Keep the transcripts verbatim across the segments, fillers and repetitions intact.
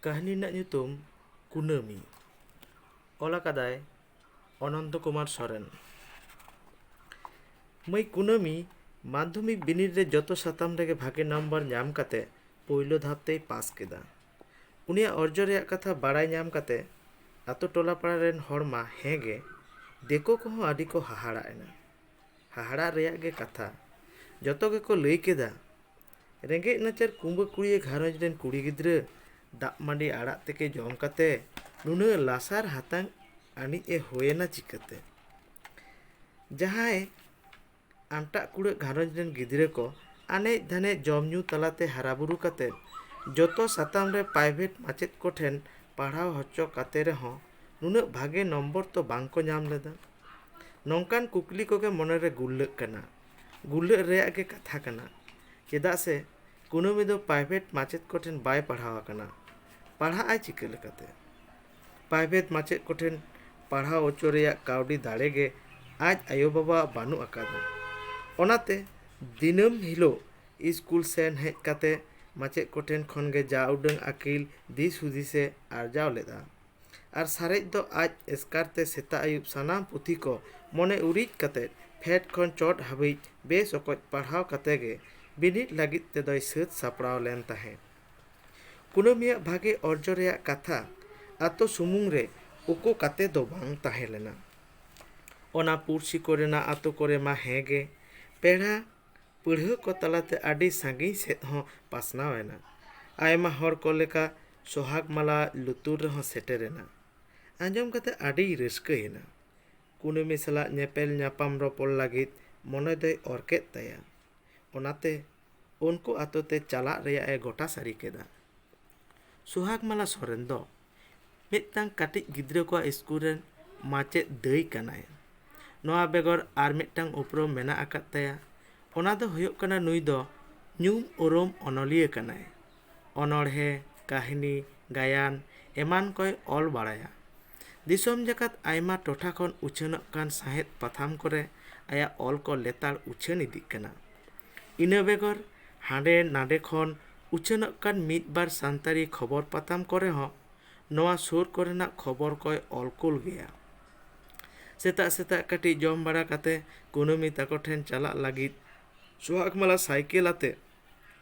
ᱠᱟᱹᱦᱱᱤ ᱨᱮᱱᱟᱜ ᱧᱩᱛᱩᱢ ᱠᱩᱱᱟᱹᱢᱤ᱾ ᱚᱞ ᱟᱠᱟᱫᱟᱭ ᱚᱱᱚᱱᱛᱚ ᱠᱩᱢᱟᱨ ᱥᱚᱨᱮᱱ᱾ ᱢᱟᱹᱭ ᱠᱩᱱᱟᱹᱢᱤ ᱢᱟᱫᱽᱫᱷᱚᱢᱤᱠ ᱵᱤᱱᱤᱰ ᱨᱮ ᱡᱚᱛᱚ ᱥᱟᱛᱟᱢ ᱨᱮᱜᱮ ᱵᱷᱟᱜᱮ ᱱᱟᱢᱵᱟᱨ ᱧᱟᱢ ᱠᱟᱛᱮ ᱯᱳᱭᱞᱳ ᱫᱷᱟᱯ ᱛᱮᱭ ᱯᱟᱥ ᱠᱮᱫᱟ᱾ ᱩᱱᱤᱭᱟᱜ ᱚᱨᱡᱚ ᱨᱮᱭᱟᱜ ᱠᱟᱛᱷᱟ ᱵᱟᱲᱟᱭ ᱧᱟᱢ ᱠᱟᱛᱮ ᱟᱛᱳ ᱴᱚᱞᱟ ᱯᱟᱲᱟ ᱨᱮᱱ ᱦᱚᱲ ᱢᱟ ᱦᱮᱸ ᱜᱮ, ᱫᱤᱠᱩ ᱠᱚᱦᱚᱸ ᱟᱹᱰᱤ ᱠᱚ ᱦᱟᱦᱟᱲᱟᱜ ᱮᱱᱟ᱾ ᱦᱟᱦᱟᱲᱟᱜ ᱨᱮᱭᱟᱜ ᱜᱮ ᱠᱟᱛᱷᱟ, ᱡᱚᱛᱚ ᱜᱮᱠᱚ ᱞᱟᱹᱭ ᱠᱮᱫᱟ, "ᱨᱮᱸᱜᱮᱡ ᱱᱟᱪᱟᱨ ᱠᱩᱸᱵᱟᱹ ᱠᱩᱲᱤᱭᱟᱹ ᱜᱷᱟᱨᱚᱸᱡᱽ ᱨᱮᱱ ᱠᱩᱲᱤ ᱜᱤᱫᱽᱨᱟᱹ ᱫᱟᱜ ᱢᱟᱹᱰᱤ ᱟᱲᱟᱜ ᱛᱮᱠᱮ ᱡᱚᱢ ᱠᱟᱛᱮ ᱱᱩᱱᱟᱹᱜ ᱞᱟᱥᱟᱨ ᱦᱟᱛᱟᱝ ᱟᱹᱱᱤᱡ ᱮ ᱦᱩᱭᱮᱱᱟ ᱪᱤᱠᱟᱹᱛᱮ?" ᱡᱟᱦᱟᱸᱭ ᱟᱱᱴᱟᱜ ᱠᱩᱲᱟᱹᱜ ᱜᱷᱟᱨᱚᱸᱡᱽ ᱨᱮᱱ ᱜᱤᱫᱽᱨᱟᱹ ᱠᱚ ᱟᱱᱮᱡ ᱫᱷᱟᱱᱮᱡ ᱡᱚᱢ ᱧᱩ ᱛᱟᱞᱟᱛᱮ ᱦᱟᱨᱟ ᱵᱩᱨᱩ ᱠᱟᱛᱮ ᱡᱚᱛᱚ ᱥᱟᱛᱟᱢ ᱨᱮ ᱯᱨᱟᱭᱵᱷᱮᱴ ᱢᱟᱪᱮᱫ ᱠᱚᱴᱷᱮᱱ ᱯᱟᱲᱦᱟᱣ ᱦᱚᱪᱚ ᱠᱟᱛᱮ ᱨᱮᱦᱚᱸ ᱱᱩᱱᱟᱹᱜ ᱵᱷᱟᱜᱮ ᱱᱚᱢᱵᱚᱨ ᱛᱚ ᱵᱟᱝ ᱠᱚ ᱧᱟᱢ ᱞᱮᱫᱟ᱾ ᱱᱚᱝᱠᱟᱱ ᱠᱩᱠᱞᱤ ᱠᱚᱜᱮ ᱢᱚᱱᱮᱨᱮ ᱜᱩᱨᱞᱟᱹᱜ ᱠᱟᱱᱟ᱾ ᱜᱩᱨᱞᱟᱹᱜ ᱨᱮᱭᱟᱜ ᱜᱮ ᱠᱟᱛᱷᱟ ᱠᱟᱱᱟ, ᱪᱮᱫᱟᱜ ᱥᱮ ᱠᱩᱱᱟᱹᱢᱤ ᱫᱚ ᱯᱨᱟᱭᱵᱷᱮᱴ ᱢᱟᱪᱮᱫ ᱠᱚᱴᱷᱮᱱ ᱵᱟᱭ ᱯᱟᱲᱦᱟᱣ ᱟᱠᱟᱱᱟ, ᱯᱟᱲᱦᱟᱜ ᱟᱭ ᱪᱤᱠᱟᱹ ᱞᱮᱠᱟᱛᱮ? ᱯᱨᱟᱭᱵᱷᱮᱴ ᱢᱟᱪᱮᱫ ᱠᱚᱴᱷᱮᱱ ᱯᱟᱲᱦᱟᱣ ᱦᱚᱪᱚ ᱨᱮᱭᱟᱜ ᱠᱟᱹᱣᱰᱤ ᱫᱟᱲᱮ ᱜᱮ ᱟᱡ ᱟᱭᱳᱼᱵᱟᱵᱟᱣᱟᱜ ᱵᱟᱹᱱᱩᱜ ᱟᱠᱟᱫᱟ᱾ ᱚᱱᱟᱛᱮ ᱫᱤᱱᱟᱹᱢ ᱦᱤᱞᱳᱜ ᱥᱠᱩᱞ ᱥᱮᱱ ᱦᱮᱡ ᱠᱟᱛᱮ ᱢᱟᱪᱮᱫ ᱠᱚᱴᱷᱮᱱ ᱠᱷᱚᱱ ᱜᱮ ᱡᱟ ᱩᱰᱟᱹᱝ ᱟᱹᱠᱤᱞ ᱫᱤᱥ ᱦᱩᱫᱤᱥᱮ ᱟᱨᱡᱟᱣ ᱞᱮᱫᱟ᱾ ᱟᱨ ᱥᱟᱨᱮᱡ ᱫᱚ ᱟᱡ ᱮᱥᱠᱟᱨ ᱛᱮ ᱥᱮᱛᱟᱜ ᱟᱹᱭᱩᱵ ᱥᱟᱱᱟᱢ ᱯᱩᱛᱷᱤ ᱠᱚ ᱢᱚᱱᱮ ᱩᱨᱤᱡ ᱠᱟᱛᱮ ᱯᱷᱮᱰ ᱠᱷᱚᱱ ᱪᱚᱴ ᱦᱟᱹᱵᱤᱡ ᱵᱮᱥ ᱚᱠᱚᱡ ᱯᱟᱲᱦᱟᱣ ᱠᱟᱛᱮ ᱜᱮ ᱵᱤᱱᱤᱰ ᱞᱟᱹᱜᱤᱫ ᱛᱮᱫᱚᱭ ᱥᱟᱹᱛ ᱥᱟᱯᱲᱟᱣ ᱞᱮᱱ ᱛᱟᱦᱮᱸᱫ᱾ ᱠᱩᱱᱟᱹᱢᱤᱭᱟᱜ ᱵᱷᱟᱜᱮ ᱚᱨᱡᱚ ᱨᱮᱭᱟᱜ ᱠᱟᱛᱷᱟ ᱟᱛᱳ ᱥᱩᱢᱩᱝ ᱨᱮ ᱩᱠᱩ ᱠᱟᱛᱮ ᱫᱚ ᱵᱟᱝ ᱛᱟᱦᱮᱸ ᱞᱮᱱᱟ᱾ ᱚᱱᱟ ᱯᱩᱲᱥᱤ ᱠᱚᱨᱮᱱᱟᱜ ᱟᱛᱳ ᱠᱚᱨᱮ ᱢᱟ ᱦᱮᱸ ᱜᱮ, ᱯᱮᱲᱟ ᱯᱟᱹᱲᱦᱟᱹ ᱠᱚ ᱛᱟᱞᱟᱛᱮ ᱟᱹᱰᱤ ᱥᱟᱺᱜᱤᱧ ᱥᱮᱫ ᱦᱚᱸ ᱯᱟᱥᱱᱟᱣ ᱮᱱᱟ᱾ ᱟᱭᱢᱟ ᱦᱚᱲ ᱠᱚ ᱞᱮᱠᱟ ᱥᱚᱦᱟᱜᱽ ᱢᱟᱞᱟ ᱞᱩᱛᱩᱨ ᱨᱮᱦᱚᱸ ᱥᱮᱴᱮᱨ ᱮᱱᱟ᱾ ᱟᱸᱡᱚᱢ ᱠᱟᱛᱮ ᱟᱹᱰᱤᱭ ᱨᱟᱹᱥᱠᱟᱹᱭᱮᱱᱟ᱾ ᱠᱩᱱᱟᱹᱢᱤ ᱥᱟᱞᱟᱜ ᱧᱮᱯᱮᱞ ᱧᱟᱯᱟᱢ ᱨᱚᱯᱚᱲ ᱞᱟᱹᱜᱤᱫ ᱢᱚᱱᱮ ᱫᱚᱭ ᱚᱨ ᱠᱮᱫ ᱛᱟᱭᱟ᱾ ᱚᱱᱟᱛᱮ ᱩᱱᱠᱩ ᱟᱛᱳ ᱛᱮ ᱪᱟᱞᱟᱜ ᱨᱮᱭᱟᱜ ᱮ ᱜᱚᱴᱟ ᱥᱟᱹᱨᱤ ᱠᱮᱫᱟ᱾ ᱥᱩᱦᱟᱜᱽ ᱢᱟᱞᱟ ᱥᱚᱨᱮᱱ ᱫᱚ ᱢᱤᱫᱴᱟᱝ ᱠᱟᱹᱴᱤᱡ ᱜᱤᱫᱽᱨᱟᱹ ᱠᱚᱣᱟᱜ ᱥᱠᱩᱞ ᱨᱮᱱ ᱢᱟᱪᱮᱫ ᱫᱟᱹᱭ ᱠᱟᱱᱟᱭ᱾ ᱱᱚᱣᱟ ᱵᱮᱜᱚᱨ ᱟᱨ ᱢᱤᱫᱴᱟᱝ ᱩᱯᱨᱩᱢ ᱢᱮᱱᱟᱜ ᱟᱠᱟᱫ ᱛᱟᱭᱟ᱾ ᱚᱱᱟ ᱫᱚ ᱦᱩᱭᱩᱜ ᱠᱟᱱᱟ, ᱱᱩᱭ ᱫᱚ ᱧᱩᱢ ᱩᱨᱩᱢ ᱚᱱᱚᱞᱤᱭᱟᱹ ᱠᱟᱱᱟᱭ᱾ ᱚᱱᱚᱬᱦᱮ, ᱠᱟᱹᱦᱱᱤ, ᱜᱟᱭᱟᱱ ᱮᱢᱟᱱ ᱠᱚᱭ ᱚᱞ ᱵᱟᱲᱟᱭᱟ᱾ ᱫᱤᱥᱚᱢ ᱡᱟᱠᱟᱛ ᱟᱭᱢᱟ ᱴᱚᱴᱷᱟ ᱠᱷᱚᱱ ᱩᱪᱷᱟᱹᱱᱚᱜ ᱠᱟᱱ ᱥᱟᱶᱦᱮᱫ ᱯᱟᱛᱷᱟᱢ ᱠᱚᱨᱮ ᱟᱭᱟᱜ ᱚᱞ ᱠᱚ ᱞᱮᱛᱟᱲ ᱩᱪᱷᱟᱹᱱ ᱤᱫᱤᱜ ᱠᱟᱱᱟ᱾ ᱤᱱᱟᱹ ᱵᱮᱜᱚᱨ ᱦᱟᱸᱰᱮ ᱱᱟᱰᱮ ᱠᱷᱚᱱ ᱩᱪᱷᱟᱹᱱᱚᱜ ᱠᱟᱱ ᱢᱤᱫ ᱵᱟᱨ ᱥᱟᱱᱛᱟᱲᱤ ᱠᱷᱚᱵᱚᱨ ᱯᱟᱛᱟᱢ ᱠᱚᱨᱮ ᱦᱚᱸ ᱱᱚᱣᱟ ᱥᱩᱨ ᱠᱚᱨᱮᱱᱟᱜ ᱠᱷᱚᱵᱚᱨ ᱠᱚᱭ ᱚᱞ ᱠᱩᱞ ᱜᱮᱭᱟ᱾ ᱥᱮᱛᱟᱜ ᱥᱮᱛᱟᱜ ᱠᱟᱹᱴᱤᱡ ᱡᱚᱢ ᱵᱟᱲᱟ ᱠᱟᱛᱮ ᱠᱩᱱᱟᱹᱢᱤ ᱛᱟᱠᱚ ᱴᱷᱮᱱ ᱪᱟᱞᱟᱜ ᱞᱟᱹᱜᱤᱫ ᱥᱩᱦᱟᱜᱽᱢᱟᱞᱟ ᱥᱟᱭᱠᱮᱞ ᱟᱛᱮ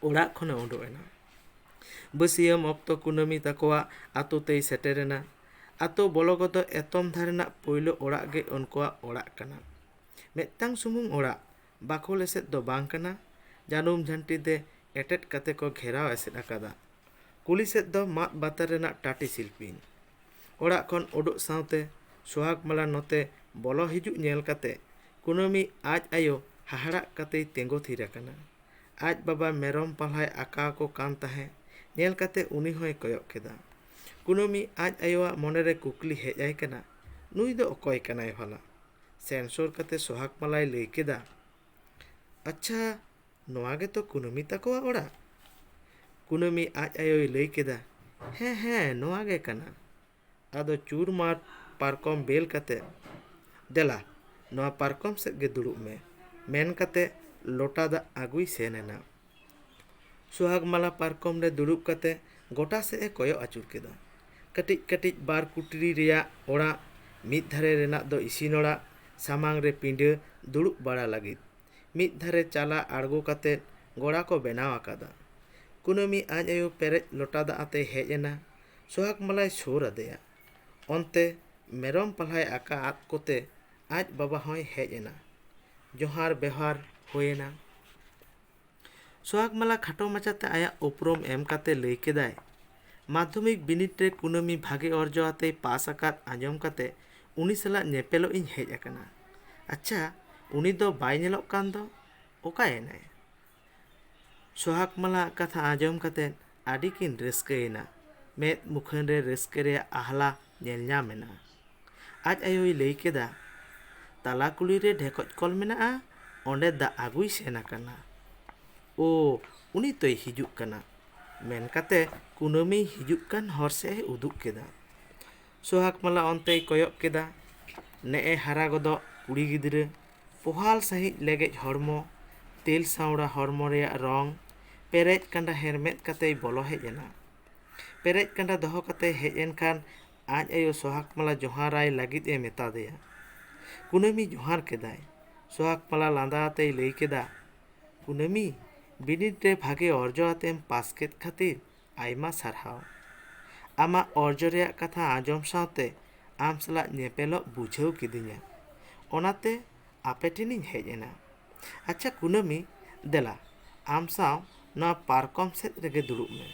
ᱚᱲᱟᱜ ᱠᱷᱚᱱᱮ ᱩᱰᱩᱠ ᱮᱱᱟ᱾ ᱵᱟᱹᱥᱭᱟᱹᱢ ᱚᱠᱛᱚ ᱠᱩᱱᱟᱹᱢᱤ ᱛᱟᱠᱚᱣᱟᱜ ᱟᱛᱳ ᱛᱮᱭ ᱥᱮᱴᱮᱨᱮᱱᱟ᱾ ᱟᱛᱳ ᱵᱚᱞᱚ ᱜᱚᱫᱚᱜ ᱮᱛᱚᱢ ᱫᱷᱟᱨᱮᱱᱟᱜ ᱯᱳᱭᱞᱳ ᱚᱲᱟᱜ ᱜᱮ ᱩᱱᱠᱩᱣᱟᱜ ᱚᱲᱟᱜ ᱠᱟᱱᱟ᱾ ᱢᱤᱫᱴᱟᱝ ᱥᱩᱢᱩᱝ ᱚᱲᱟᱜ, ᱵᱟᱠᱷᱳᱞ ᱮᱥᱮᱫ ᱫᱚ ᱵᱟᱝ ᱠᱟᱱᱟ᱾ ᱡᱟᱹᱱᱩᱢ ᱡᱷᱟᱹᱱᱴᱤ ᱛᱮ ᱮᱴᱮᱫ ᱠᱟᱛᱮ ᱠᱚ ᱜᱷᱮᱨᱟᱣ ᱮᱥᱮᱫ ᱟᱠᱟᱫᱟ᱾ ᱠᱩᱞᱦᱤ ᱥᱮᱫ ᱫᱚ ᱢᱟᱫ ᱵᱟᱛᱟᱨ ᱨᱮᱱᱟᱜ ᱴᱟᱹᱴᱤ ᱥᱤᱞᱯᱤᱧ᱾ ᱚᱲᱟᱜ ᱠᱷᱚᱱ ᱩᱰᱩᱠ ᱥᱟᱶᱛᱮ ᱥᱩᱦᱟᱜᱽᱢᱟᱞᱟ ᱱᱚᱛᱮ ᱵᱚᱞᱚ ᱦᱤᱡᱩᱜ ᱧᱮᱞ ᱠᱟᱛᱮ ᱠᱩᱱᱟᱹᱢᱤ ᱟᱡ ᱟᱭᱳ ᱦᱟᱦᱟᱲᱟᱜ ᱠᱟᱛᱮᱭ ᱛᱤᱸᱜᱩ ᱛᱷᱤᱨ ᱟᱠᱟᱱᱟ᱾ ᱟᱡ ᱵᱟᱵᱟ ᱢᱮᱨᱚᱢ ᱯᱟᱞᱦᱟᱭ ᱟᱠᱟ ᱟᱠᱚ ᱠᱟᱱ ᱛᱟᱦᱮᱸ ᱧᱮᱞ ᱠᱟᱛᱮ ᱩᱱᱤ ᱦᱚᱸᱭ ᱠᱚᱭᱚᱜ ᱠᱮᱫᱟ᱾ ᱠᱩᱱᱟᱹᱢᱤ ᱟᱡ ᱟᱭᱳᱣᱟᱜ ᱢᱚᱱᱮᱨᱮ ᱠᱩᱠᱞᱤ ᱦᱮᱡ ᱟᱭ ᱠᱟᱱᱟ, "ᱱᱩᱭ ᱫᱚ ᱚᱠᱚᱭ ᱠᱟᱱᱟᱭ ᱵᱷᱟᱞᱟ?" ᱥᱮᱱ ᱥᱩᱨ ᱠᱟᱛᱮ ᱥᱩᱦᱟᱜᱽᱢᱟᱞᱟᱭ ᱞᱟᱹᱭ ᱠᱮᱫᱟ, "ᱟᱪᱪᱷᱟ, ᱱᱚᱣᱟ ᱜᱮᱛᱚ ᱠᱩᱱᱟᱹᱢᱤ ᱛᱟᱠᱚᱣᱟᱜ ᱚᱲᱟᱜ?" ᱠᱩᱱᱟᱹᱢᱤ ᱟᱡ ᱟᱭᱳᱭ ᱞᱟᱹᱭ ᱠᱮᱫᱟ, "ᱦᱮᱸ, ᱦᱮᱸ, ᱱᱚᱣᱟ ᱜᱮ ᱠᱟᱱᱟ᱾" ᱟᱫᱚ ᱪᱩᱨᱢᱟᱨ ᱯᱟᱨᱠᱚᱢ ᱵᱮᱞ ᱠᱟᱛᱮ, "ᱫᱮᱞᱟ, ᱱᱚᱣᱟ ᱯᱟᱨᱠᱚᱢ ᱥᱮᱫ ᱜᱮ ᱫᱩᱲᱩᱵ ᱢᱮ," ᱢᱮᱱ ᱠᱟᱛᱮ ᱞᱚᱴᱟ ᱫᱟᱜ ᱟᱹᱜᱩᱭ ᱥᱮᱱ ᱮᱱᱟ᱾ ᱥᱩᱦᱟᱜᱽᱢᱟᱞᱟ ᱯᱟᱨᱠᱚᱢ ᱨᱮ ᱫᱩᱲᱩᱵ ᱠᱟᱛᱮ ᱜᱚᱴᱟ ᱥᱮᱫ ᱮ ᱠᱚᱭᱚᱜ ᱟᱹᱪᱩᱨ ᱠᱮᱫᱟ᱾ ᱠᱟᱹᱴᱤᱡ ᱠᱟᱹᱴᱤᱡ ᱵᱟᱨ ᱠᱩᱴᱨᱤ ᱨᱮᱭᱟᱜ ᱚᱲᱟᱜ, ᱢᱤᱫ ᱫᱷᱟᱨᱮ ᱨᱮᱱᱟᱜ ᱫᱚ ᱤᱥᱤᱱ ᱚᱲᱟᱜ, ᱥᱟᱢᱟᱝ ᱨᱮ ᱯᱤᱸᱰᱟᱹ ᱫᱩᱲᱩᱵ ᱵᱟᱲᱟ ᱞᱟᱹᱜᱤᱫ᱾ ᱢᱤᱫ ᱫᱷᱟᱨᱮ ᱪᱟᱞᱟ ᱟᱬᱜᱚ ᱠᱟᱛᱮ ᱜᱚᱲᱟ ᱠᱚ ᱵᱮᱱᱟᱣ ᱟᱠᱟᱫᱟ᱾ ᱠᱩᱱᱟᱹᱢᱤ ᱟᱡ ᱟᱭᱳ ᱯᱮᱨᱮᱡ ᱞᱚᱴᱟ ᱫᱟᱜ ᱟᱛᱮᱭ ᱦᱮᱡ ᱮᱱᱟ᱾ ᱥᱩᱦᱟᱜᱽᱢᱟᱞᱟᱭ ᱥᱩᱨ ᱟᱫᱮᱭᱟ᱾ ᱚᱱᱛᱮ ᱢᱮᱨᱚᱢ ᱯᱟᱞᱦᱟᱭ ᱟᱠᱟ ᱟᱫ ᱠᱚᱛᱮ ᱟᱡ ᱵᱟᱵᱟ ᱦᱚᱸᱭ ᱦᱮᱡ ᱮᱱᱟ᱾ ᱡᱚᱦᱟᱨ ᱵᱮᱣᱦᱟᱨ ᱦᱩᱭᱮᱱᱟ᱾ ᱥᱩᱦᱟᱜᱽᱢᱟᱞᱟ ᱠᱷᱟᱴᱚ ᱢᱟᱪᱷᱟᱛᱮ ᱟᱭᱟᱜ ᱩᱯᱨᱩᱢ ᱮᱢ ᱠᱟᱛᱮ ᱞᱟᱹᱭ ᱠᱮᱫᱟᱭ, "ᱢᱟᱫᱽᱫᱷᱚᱢᱤᱠ ᱵᱤᱱᱤᱰ ᱨᱮ ᱠᱩᱱᱟᱹᱢᱤ ᱵᱷᱟᱜᱮ ᱚᱨᱡᱚ ᱟᱛᱮᱭ ᱯᱟᱥ ᱟᱠᱟᱫ ᱟᱸᱡᱚᱢ ᱠᱟᱛᱮ ᱩᱱᱤ ᱥᱟᱞᱟᱜ ᱧᱮᱯᱮᱞᱚᱜ ᱤᱧ ᱦᱮᱡ ᱟᱠᱟᱱᱟ᱾ ᱟᱪᱪᱷᱟ, ᱩᱱᱤ ᱫᱚ ᱵᱟᱭ ᱧᱮᱞᱚᱜ ᱠᱟᱱ ᱫᱚ? ᱚᱠᱟᱭᱮᱱᱟᱭ?" ᱥᱩᱦᱟᱜᱽᱢᱟᱞᱟ ᱟᱜ ᱠᱟᱛᱷᱟ ᱟᱸᱡᱚᱢ ᱠᱟᱛᱮ ᱟᱹᱰᱤ ᱠᱤᱱ ᱨᱟᱹᱥᱠᱟᱹᱭᱮᱱᱟ᱾ ᱢᱮᱫ ᱢᱩᱠᱷᱟᱹᱱ ᱨᱮ ᱨᱟᱹᱥᱠᱟᱹ ᱨᱮᱭᱟᱜ ᱟᱦᱞᱟ ᱧᱮᱞ ᱧᱟᱢ ᱮᱱᱟ᱾ ᱟᱡ ᱟᱭᱳᱭ ᱞᱟᱹᱭ ᱠᱮᱫᱟ, "ᱛᱟᱞᱟ ᱠᱩᱞᱦᱤ ᱨᱮ ᱰᱷᱮᱠᱚᱡ ᱠᱚᱞ ᱢᱮᱱᱟᱜᱼᱟ, ᱚᱸᱰᱮ ᱫᱟᱜ ᱟᱹᱜᱩᱭ ᱥᱮᱱ ᱟᱠᱟᱱᱟ᱾ ᱳ, ᱩᱱᱤ ᱛᱚᱭ ᱦᱤᱡᱩᱜ ᱠᱟᱱᱟ," ᱢᱮᱱ ᱠᱟᱛᱮ ᱠᱩᱱᱟᱹᱢᱤ ᱦᱤᱡᱩᱜ ᱠᱟᱱ ᱦᱚᱨ ᱥᱮᱫ ᱮ ᱩᱫᱩᱜ ᱠᱮᱫᱟ᱾ ᱥᱩᱦᱟᱜᱽᱢᱟᱞᱟ ᱚᱱᱛᱮᱭ ᱠᱚᱭᱚᱜ ᱠᱮᱫᱟ᱾ ᱱᱮᱜᱼᱮ ᱦᱟᱨᱟ ᱜᱚᱫᱚᱜ ᱠᱩᱲᱤ ᱜᱤᱫᱽᱨᱟᱹ, ᱯᱚᱦᱟᱞ ᱥᱟᱺᱦᱤᱡ ᱞᱮᱜᱮᱡ ᱦᱚᱲᱢᱚ, ᱛᱮᱞ ᱥᱟᱶᱲᱟ ᱦᱚᱲᱢᱚ ᱨᱮᱭᱟᱜ ᱨᱚᱝ, ᱯᱮᱨᱮᱡ ᱠᱟᱸᱰᱟ ᱦᱮᱨᱢᱮᱫ ᱠᱟᱛᱮᱭ ᱵᱚᱞᱚ ᱦᱮᱡ ᱮᱱᱟ᱾ ᱯᱮᱨᱮᱡ ᱠᱟᱸᱰᱟ ᱫᱚᱦᱚ ᱠᱟᱛᱮᱭ ᱦᱮᱡ ᱮᱱ ᱠᱷᱟᱱ ᱟᱡ ᱟᱭᱳ ᱥᱚᱦᱟᱜᱽ ᱢᱟᱞᱟ ᱡᱚᱦᱟᱨᱟᱭ ᱞᱟᱹᱜᱤᱫ ᱮ ᱢᱮᱛᱟ ᱫᱮᱭᱟ᱾ ᱠᱩᱱᱟᱹᱢᱤ ᱡᱚᱦᱟᱨ ᱠᱮᱫᱟᱭ᱾ ᱥᱚᱦᱟᱜᱽ ᱢᱟᱞᱟ ᱞᱟᱸᱫᱟ ᱟᱛᱮᱭ ᱞᱟᱹᱭ ᱠᱮᱫᱟ, "ᱠᱩᱱᱟᱹᱢᱤ, ᱵᱤᱱᱤᱰ ᱨᱮ ᱵᱷᱟᱜᱮ ᱚᱨᱡᱚ ᱟᱛᱮᱢ ᱯᱟᱥ ᱠᱮᱫ ᱠᱷᱟᱹᱛᱤᱨ ᱟᱭᱢᱟ ᱥᱟᱨᱦᱟᱣ᱾ ᱟᱢᱟᱜ ᱚᱨᱡᱚ ᱨᱮᱭᱟᱜ ᱠᱟᱛᱷᱟ ᱟᱸᱡᱚᱢ ᱥᱟᱶᱛᱮ ᱟᱢ ᱥᱟᱞᱟᱜ ᱧᱮᱯᱮᱞᱚᱜ ᱵᱩᱡᱷᱟᱹᱣ ᱠᱤᱫᱤᱧᱟ᱾ ᱚᱱᱟᱛᱮ ᱟᱯᱮ ᱴᱷᱮᱱᱤᱧ ᱦᱮᱡ ᱮᱱᱟ᱾ ᱟᱪᱪᱷᱟ ᱠᱩᱱᱟᱹᱢᱤ, ᱫᱮᱞᱟ, ᱟᱢ ᱥᱟᱶ ᱱᱚᱣᱟ ᱯᱟᱨᱠᱚᱢ ᱥᱮᱫ ᱨᱮᱜᱮ ᱫᱩᱲᱩᱵ ᱢᱮ᱾"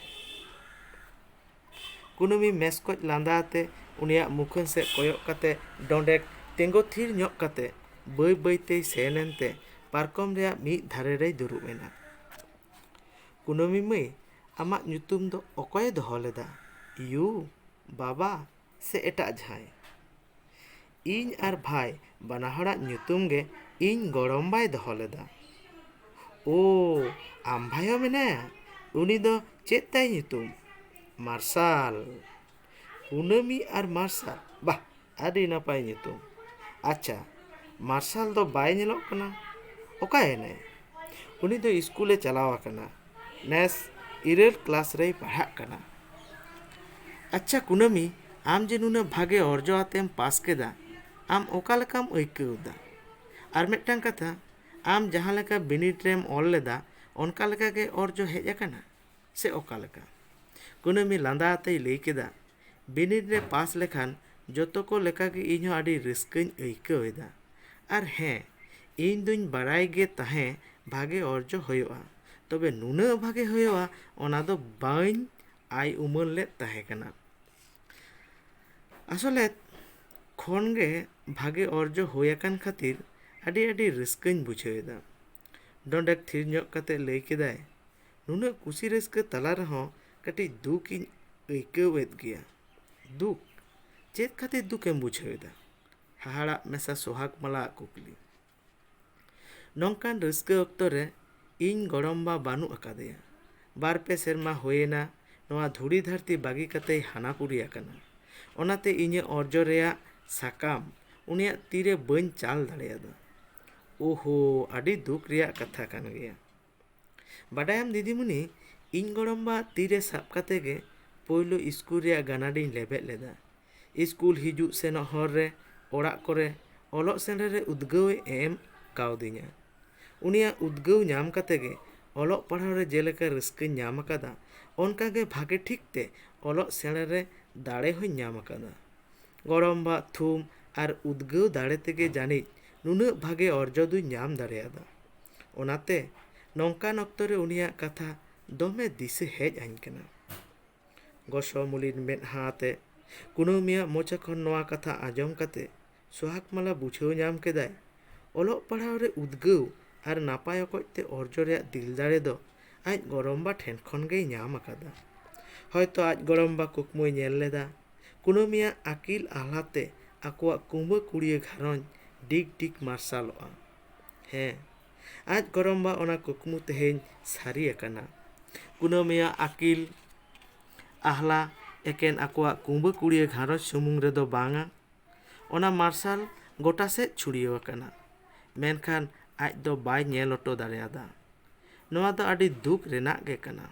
ᱠᱩᱱᱟᱹᱢᱤ ᱢᱮᱥᱠᱚᱡ ᱞᱟᱸᱫᱟ ᱟᱛᱮ ᱩᱱᱤᱭᱟᱜ ᱢᱩᱠᱷᱟᱹᱱ ᱥᱮᱫ ᱠᱚᱭᱚᱜ ᱠᱟᱛᱮ ᱰᱚᱸᱰᱮᱠ ᱛᱤᱸᱜᱩ ᱛᱷᱤᱨ ᱧᱚᱜ ᱠᱟᱛᱮ ᱵᱟᱹᱭ ᱵᱟᱹᱭ ᱛᱮᱭ ᱥᱮᱱ ᱮᱱᱛᱮ ᱯᱟᱨᱠᱚᱢ ᱨᱮᱭᱟᱜ ᱢᱤᱫ ᱫᱷᱟᱨᱮ ᱨᱮᱭ ᱫᱩᱲᱩᱵ ᱮᱱᱟ᱾ "ᱠᱩᱱᱟᱹᱢᱤ ᱢᱟᱹᱭ, ᱟᱢᱟᱜ ᱧᱩᱛᱩᱢ ᱫᱚ ᱚᱠᱚᱭᱮ ᱫᱚᱦᱚ ᱞᱮᱫᱟ? ᱭᱩ, ᱵᱟᱵᱟ ᱥᱮ ᱮᱴᱟᱜ ᱡᱟᱦᱟᱸᱭ?" "ᱤᱧ ᱟᱨ ᱵᱷᱟᱭ ᱵᱟᱱᱟ ᱦᱚᱲᱟᱜ ᱧᱩᱛᱩᱢ ᱜᱮ ᱤᱧ ᱜᱚᱲᱚᱢ ᱵᱟᱭ ᱫᱚᱦᱚ ᱞᱮᱫᱟ᱾" "ᱳ, ᱟᱢ ᱵᱷᱟᱭ ᱦᱚᱸ ᱢᱮᱱᱟᱭᱟ? ᱩᱱᱤ ᱫᱚ ᱪᱮᱫ ᱛᱟᱭ ᱧᱩᱛᱩᱢ?" "ᱢᱟᱨᱥᱟᱞ᱾" "ᱠᱩᱱᱟᱹᱢᱤ ᱟᱨ ᱢᱟᱨᱥᱟᱞ, ᱵᱟᱦ, ᱟᱹᱰᱤ ᱱᱟᱯᱟᱭ ᱧᱩᱛᱩᱢ᱾ ᱟᱪᱪᱷᱟ, ᱢᱟᱨᱥᱟᱞ ᱫᱚ ᱵᱟᱭ ᱧᱮᱞᱚᱜ ᱠᱟᱱᱟ, ᱚᱠᱟᱭᱮᱱᱟᱭ?" "ᱩᱱᱤ ᱫᱚ ᱤᱥᱠᱩᱞᱮ ᱪᱟᱞᱟᱣ ᱟᱠᱟᱱᱟ, ᱱᱮᱥ ᱤᱨᱟᱹᱞ ᱠᱞᱟᱥ ᱨᱮᱭ ᱯᱟᱲᱦᱟᱜ ᱠᱟᱱᱟ᱾" "ᱟᱪᱪᱷᱟ ᱠᱩᱱᱟᱹᱢᱤ, ᱟᱢ ᱡᱮ ᱱᱩᱱᱟᱹᱜ ᱵᱷᱟᱜᱮ ᱚᱨᱡᱚ ᱟᱛᱮᱢ ᱯᱟᱥ ᱠᱮᱫᱟ, ᱟᱢ ᱚᱠᱟ ᱞᱮᱠᱟᱢ ᱟᱹᱭᱠᱟᱹᱣ ᱮᱫᱟ? ᱟᱨ ᱢᱤᱫᱴᱟᱝ ᱠᱟᱛᱷᱟ, ᱟᱢ ᱡᱟᱦᱟᱸ ᱞᱮᱠᱟ ᱵᱤᱱᱤᱰ ᱨᱮᱢ ᱚᱞ ᱞᱮᱫᱟ, ᱚᱱᱠᱟ ᱞᱮᱠᱟ ᱜᱮ ᱚᱨᱡᱚ ᱦᱮᱡ ᱟᱠᱟᱱᱟ ᱥᱮ ᱚᱠᱟ ᱞᱮᱠᱟ?" ᱠᱩᱱᱟᱹᱢᱤ ᱞᱟᱸᱫᱟ ᱟᱛᱮᱭ ᱞᱟᱹᱭ ᱠᱮᱫᱟ, "ᱵᱤᱱᱤᱰ ᱨᱮ ᱯᱟᱥ ᱞᱮᱠᱷᱟᱱ ᱡᱚᱛᱚ ᱠᱚ ᱞᱮᱠᱟᱜᱮ ᱤᱧᱦᱚᱸ ᱟᱹᱰᱤ ᱨᱟᱹᱥᱠᱟᱹᱧ ᱟᱹᱭᱠᱟᱹᱣ ᱮᱫᱟ᱾ ᱟᱨ ᱦᱮᱸ, ᱤᱧ ᱫᱩᱧ ᱵᱟᱲᱟᱭ ᱜᱮ ᱛᱟᱦᱮᱸ ᱵᱷᱟᱜᱮ ᱚᱨᱡᱚ ᱦᱩᱭᱩᱜᱼᱟ, ᱛᱚᱵᱮ ᱱᱩᱱᱟᱹᱜ ᱵᱷᱟᱜᱮ ᱦᱩᱭᱩᱜᱼᱟ ᱚᱱᱟ ᱫᱚ ᱵᱟᱹᱧ ᱟᱭ ᱩᱢᱟᱹᱱ ᱞᱮᱫ ᱛᱟᱦᱮᱸ ᱠᱟᱱᱟ᱾" ᱟᱥᱚᱞᱮ ᱠᱷᱚᱱ ᱜᱮ ᱵᱷᱟᱜᱮ ᱚᱨᱡᱚ ᱦᱩᱭ ᱟᱠᱟᱱ ᱠᱷᱟᱹᱛᱤᱨ ᱟᱹᱰᱤ ᱟᱹᱰᱤ ᱨᱟᱹᱥᱠᱟᱹᱧ ᱵᱩᱡᱷᱟᱹᱣ ᱮᱫᱟ᱾ ᱰᱚᱸᱰᱮᱠ ᱛᱷᱤᱨ ᱧᱚᱜ ᱠᱟᱛᱮ ᱞᱟᱹᱭ ᱠᱮᱫᱟᱭ, "ᱱᱩᱱᱟᱹᱜ ᱠᱩᱥᱤ ᱨᱟᱹᱥᱠᱟᱹ ᱛᱟᱞᱟ ᱨᱮᱦᱚᱸ ᱠᱟᱹᱴᱤᱡ ᱫᱩᱠ ᱤᱧ ᱟᱹᱭᱠᱟᱹᱣ ᱮᱫ ᱜᱮᱭᱟ᱾" "ᱫᱩᱠ? ᱪᱮᱫ ᱠᱷᱟᱹᱛᱤᱨ ᱫᱩᱠ ᱮᱢ ᱵᱩᱡᱷᱟᱹᱣ ᱮᱫᱟ?" ᱦᱟᱦᱟᱲᱟᱜ ᱢᱮᱥᱟ ᱥᱚᱦᱟᱜᱽ ᱢᱟᱞᱟᱣᱟᱜ ᱠᱩᱠᱞᱤ᱾ "ᱱᱚᱝᱠᱟᱱ ᱨᱟᱹᱥᱠᱟᱹ ᱚᱠᱛᱚ ᱨᱮ ᱤᱧ ᱜᱚᱲᱚᱢᱵᱟ ᱵᱟᱹᱱᱩᱜ ᱟᱠᱟᱫᱮᱭᱟ᱾ ᱵᱟᱨ ᱯᱮ ᱥᱮᱨᱢᱟ ᱦᱩᱭᱮᱱᱟ ᱱᱚᱣᱟ ᱫᱷᱩᱲᱤ ᱫᱷᱟᱹᱨᱛᱤ ᱵᱟᱹᱜᱤ ᱠᱟᱛᱮᱭ ᱦᱟᱱᱟᱯᱩᱨᱤ ᱟᱠᱟᱱᱟ᱾ ᱚᱱᱟᱛᱮ ᱤᱧᱟᱹᱜ ᱚᱨᱡᱚ ᱨᱮᱭᱟᱜ ᱥᱟᱠᱟᱢ ᱩᱱᱤᱭᱟᱜ ᱛᱤᱨᱮ ᱵᱟᱹᱧ ᱪᱟᱞ ᱫᱟᱲᱮᱭᱟᱫᱟ᱾" "ᱳᱦᱳ, ᱟᱹᱰᱤ ᱫᱩᱠ ᱨᱮᱭᱟᱜ ᱠᱟᱛᱷᱟ ᱠᱟᱱ ᱜᱮᱭᱟ᱾" ᱵᱟᱰᱟᱭᱟᱢ ᱫᱤᱫᱤᱢᱩᱱᱤ, ᱤᱧ ᱜᱚᱲᱚᱢᱵᱟ ᱛᱤᱨᱮ ᱥᱟᱵ ᱠᱟᱛᱮ ᱜᱮ ᱯᱳᱭᱞᱳ ᱤᱥᱠᱩᱞ ᱨᱮᱭᱟᱜ ᱜᱟᱱᱟᱰᱤᱧ ᱞᱮᱵᱮᱫ ᱞᱮᱫᱟ᱾ ᱤᱥᱠᱩᱞ ᱦᱤᱡᱩᱜ ᱥᱮᱱᱚᱜ ᱦᱚᱨ ᱨᱮ, ᱚᱲᱟᱜ ᱠᱚᱨᱮ, ᱚᱞᱚᱜ ᱥᱮᱬᱮ ᱨᱮ ᱩᱫᱽᱜᱟᱹᱣ ᱮ ᱮᱢ ᱠᱟᱣᱫᱤᱧᱟ᱾ ᱩᱱᱤᱭᱟᱜ ᱩᱫᱽᱜᱟᱹᱣ ᱧᱟᱢ ᱠᱟᱛᱮ ᱜᱮ ᱚᱞᱚᱜ ᱯᱟᱲᱦᱟᱣ ᱨᱮ ᱡᱮᱞᱮᱠᱟ ᱨᱟᱹᱥᱠᱟᱹᱧ ᱧᱟᱢ ᱟᱠᱟᱫᱟ, ᱚᱱᱠᱟ ᱜᱮ ᱵᱷᱟᱜᱮ ᱴᱷᱤᱠ ᱛᱮ ᱚᱞᱚᱜ ᱥᱮᱬᱮ ᱨᱮ ᱫᱟᱲᱮ ᱦᱚᱸᱧ ᱧᱟᱢ ᱟᱠᱟᱫᱟ᱾ ᱜᱚᱲᱚᱢᱵᱟᱜ ᱛᱷᱩᱢ ᱟᱨ ᱩᱫᱽᱜᱟᱹᱣ ᱫᱟᱲᱮ ᱛᱮᱜᱮ ᱡᱟᱹᱱᱤᱡ ᱱᱩᱱᱟᱹᱜ ᱵᱷᱟᱜᱮ ᱚᱨᱡᱚ ᱫᱩᱧ ᱧᱟᱢ ᱫᱟᱲᱮᱭᱟᱫᱟ᱾ ᱚᱱᱟᱛᱮ ᱱᱚᱝᱠᱟᱱ ᱚᱠᱛᱚ ᱨᱮ ᱩᱱᱤᱭᱟᱜ ᱠᱟᱛᱷᱟ ᱫᱚᱢᱮ ᱫᱤᱥᱟᱹ ᱦᱮᱡ ᱟᱹᱧ ᱠᱟᱱᱟ᱾ ᱜᱚᱥᱚ ᱢᱩᱞᱤᱱ ᱢᱮᱫᱦᱟ ᱟᱛᱮ ᱠᱩᱱᱟᱹᱢᱤᱭᱟᱜ ᱢᱚᱪᱟ ᱠᱷᱚᱱ ᱱᱚᱣᱟ ᱠᱟᱛᱷᱟ ᱟᱸᱡᱚᱢ ᱠᱟᱛᱮ ᱥᱚᱦᱟᱜᱽ ᱢᱟᱞᱟ ᱵᱩᱡᱷᱟᱹᱣ ᱧᱟᱢ ᱠᱮᱫᱟᱭ, ᱚᱞᱚᱜ ᱯᱟᱲᱦᱟᱣ ᱨᱮ ᱩᱫᱽᱜᱟᱹᱣ ᱟᱨ ᱱᱟᱯᱟᱭ ᱚᱠᱚᱡ ᱛᱮ ᱚᱨᱡᱚ ᱨᱮᱭᱟᱜ ᱫᱤᱞ ᱫᱟᱲᱮ ᱫᱚ ᱟᱡ ᱜᱚᱲᱚᱢᱵᱟ ᱴᱷᱮᱱ ᱠᱷᱚᱱ ᱜᱮᱭ ᱧᱟᱢ ᱟᱠᱟᱫᱟ᱾ ᱦᱚᱭᱛᱚ ᱟᱡ ᱜᱚᱲᱚᱢᱵᱟ ᱠᱩᱠᱢᱩᱭ ᱧᱮᱞ ᱞᱮᱫᱟ, ᱠᱩᱱᱟᱹᱢᱤᱭᱟᱜ ᱟᱹᱠᱤᱞ ᱟᱦᱞᱟᱛᱮ ᱟᱠᱚᱣᱟᱜ ᱠᱩᱸᱵᱟᱹ ᱠᱩᱲᱤᱭᱟᱹ ᱜᱷᱟᱨᱚᱸᱡᱽ ᱰᱤᱜᱽ ᱰᱤᱜᱽ ᱢᱟᱨᱥᱟᱞᱚᱜᱼᱟ᱾ ᱦᱮᱸ, ᱟᱡ ᱜᱚᱲᱚᱢᱵᱟ ᱚᱱᱟ ᱠᱩᱠᱢᱩ ᱛᱮᱦᱮᱧ ᱥᱟᱹᱨᱤ ᱟᱠᱟᱱᱟ᱾ ᱠᱩᱱᱟᱹᱢᱤᱭᱟᱜ ᱟᱹᱠᱤᱞ ᱟᱦᱞᱟ ᱮᱠᱮᱱ ᱟᱠᱚᱣᱟᱜ ᱠᱩᱸᱵᱟᱹ ᱠᱩᱲᱤᱭᱟᱹ ᱜᱷᱟᱨᱚᱸᱡᱽ ᱥᱩᱢᱩᱝ ᱨᱮᱫᱚ ᱵᱟᱝᱟ, ᱚᱱᱟ ᱢᱟᱨᱥᱟᱞ ᱜᱚᱴᱟ ᱥᱮᱫ ᱪᱷᱩᱲᱭᱟᱹᱣ ᱟᱠᱟᱱᱟ᱾ ᱢᱮᱱᱠᱷᱟᱱ ᱟᱡ ᱫᱚ ᱵᱟᱭ ᱧᱮᱞ ᱦᱚᱴᱚ ᱫᱟᱲᱮᱭᱟᱫᱟ᱾ ᱱᱚᱣᱟ ᱫᱚ ᱟᱹᱰᱤ ᱫᱩᱠ ᱨᱮᱱᱟᱜ ᱜᱮ ᱠᱟᱱᱟ᱾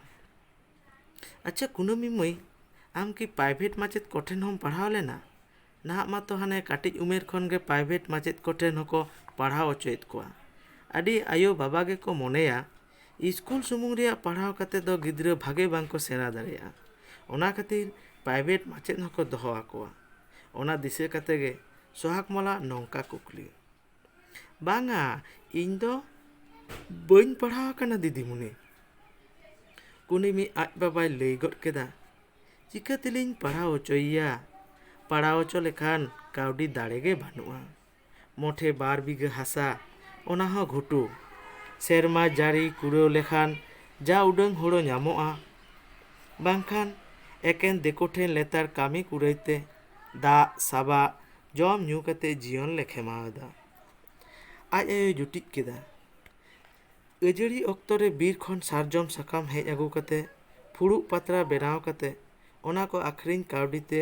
ᱟᱪᱪᱷᱟ ᱠᱩᱱᱟᱹᱢᱤ ᱢᱟᱹᱭ, ᱟᱢ ᱠᱤ ᱯᱨᱟᱭᱵᱷᱮᱴ ᱢᱟᱪᱮᱫ ᱠᱚᱴᱷᱮᱱ ᱦᱚᱸᱢ ᱯᱟᱲᱦᱟᱣ ᱞᱮᱱᱟ? ᱱᱟᱦᱟᱜ ᱢᱟᱛᱚ ᱦᱟᱱᱮ ᱠᱟᱹᱴᱤᱡ ᱩᱢᱮᱨ ᱠᱷᱚᱱ ᱜᱮ ᱯᱨᱟᱭᱵᱷᱮᱴ ᱢᱟᱪᱮᱫ ᱠᱚᱴᱷᱮᱱ ᱦᱚᱸᱠᱚ ᱯᱟᱲᱦᱟᱣ ᱦᱚᱪᱚᱭᱮᱫ ᱠᱚᱣᱟ᱾ ᱟᱹᱰᱤ ᱟᱭᱳ ᱵᱟᱵᱟ ᱜᱮᱠᱚ ᱢᱚᱱᱮᱭᱟ, ᱤᱥᱠᱩᱞ ᱥᱩᱢᱩᱝ ᱨᱮᱭᱟᱜ ᱯᱟᱲᱦᱟᱣ ᱠᱟᱛᱮ ᱫᱚ ᱜᱤᱫᱽᱨᱟᱹ ᱵᱷᱟᱜᱮ ᱵᱟᱝ ᱠᱚ ᱥᱮᱬᱟ ᱫᱟᱲᱮᱭᱟᱜᱼᱟ᱾ ᱚᱱᱟ ᱠᱷᱟᱹᱛᱤᱨ ᱯᱨᱟᱭᱵᱷᱮᱴ ᱢᱟᱪᱮᱫ ᱦᱚᱸᱠᱚ ᱫᱚᱦᱚ ᱟᱠᱚᱣᱟ᱾ ᱚᱱᱟ ᱫᱤᱥᱟᱹ ᱠᱟᱛᱮ ᱜᱮ ᱥᱚᱦᱟᱜᱽ ᱢᱟᱞᱟ ᱱᱚᱝᱠᱟ ᱠᱩᱠᱞᱤ᱾ ᱵᱟᱝᱟ, ᱤᱧ ᱫᱚ ᱵᱟᱹᱧ ᱯᱟᱲᱦᱟᱣ ᱟᱠᱟᱱᱟ ᱫᱤᱫᱤᱢᱩᱱᱤ᱾ ᱠᱩᱱᱤᱢᱤ ᱟᱡ ᱵᱟᱵᱟᱭ ᱞᱟᱹᱭ ᱜᱚᱫ ᱠᱮᱫᱟ, ᱪᱤᱠᱟᱹ ᱛᱮᱞᱤᱧ ᱯᱟᱲᱦᱟᱣ ᱦᱚᱪᱚᱭᱮᱭᱟ? ᱯᱟᱲᱦᱟᱣ ᱦᱚᱪᱚ ᱞᱮᱠᱷᱟᱱ ᱠᱟᱹᱣᱰᱤ ᱫᱟᱲᱮ ᱜᱮ ᱵᱟᱹᱱᱩᱜᱼᱟ᱾ ᱢᱚᱴᱷᱮ ᱵᱟᱨ ᱵᱤᱜᱷᱟᱹ ᱦᱟᱥᱟ, ᱚᱱᱟ ᱦᱚᱸ ᱜᱷᱩᱴᱩ᱾ ᱥᱮᱨᱢᱟ ᱡᱟᱹᱲᱤ ᱠᱩᱲᱟᱹᱣ ᱞᱮᱠᱷᱟᱱ ᱡᱟ ᱩᱰᱟᱹᱝ ᱦᱳᱲᱳ ᱧᱟᱢᱚᱜᱼᱟ, ᱵᱟᱝᱠᱷᱟᱱ ᱮᱠᱮᱱ ᱫᱮᱠᱳ ᱴᱷᱮᱱ ᱞᱮᱛᱟᱲ ᱠᱟᱹᱢᱤ ᱠᱩᱲᱟᱹᱭ ᱛᱮ ᱫᱟᱜ, ᱥᱟᱵᱟᱜ, ᱡᱚᱢ ᱧᱩ ᱠᱟᱛᱮ ᱡᱤᱭᱚᱱ ᱞᱮ ᱠᱷᱮᱢᱟᱣ ᱮᱫᱟ᱾ ᱟᱡ ᱟᱭᱳᱭ ᱡᱩᱴᱤᱡ ᱠᱮᱫᱟ᱾ ᱟᱹᱡᱟᱹᱲᱤ ᱚᱠᱛᱚ ᱨᱮ ᱵᱤᱨ ᱠᱷᱚᱱ ᱥᱟᱨᱡᱚᱢ ᱥᱟᱠᱟᱢ ᱦᱮᱡ ᱟᱹᱜᱩ ᱠᱟᱛᱮ ᱯᱷᱩᱲᱩᱜ ᱯᱟᱛᱲᱟ ᱵᱮᱱᱟᱣ ᱠᱟᱛᱮ ᱚᱱᱟ ᱠᱚ ᱟᱹᱠᱷᱨᱤᱧ ᱠᱟᱹᱣᱰᱤ ᱛᱮ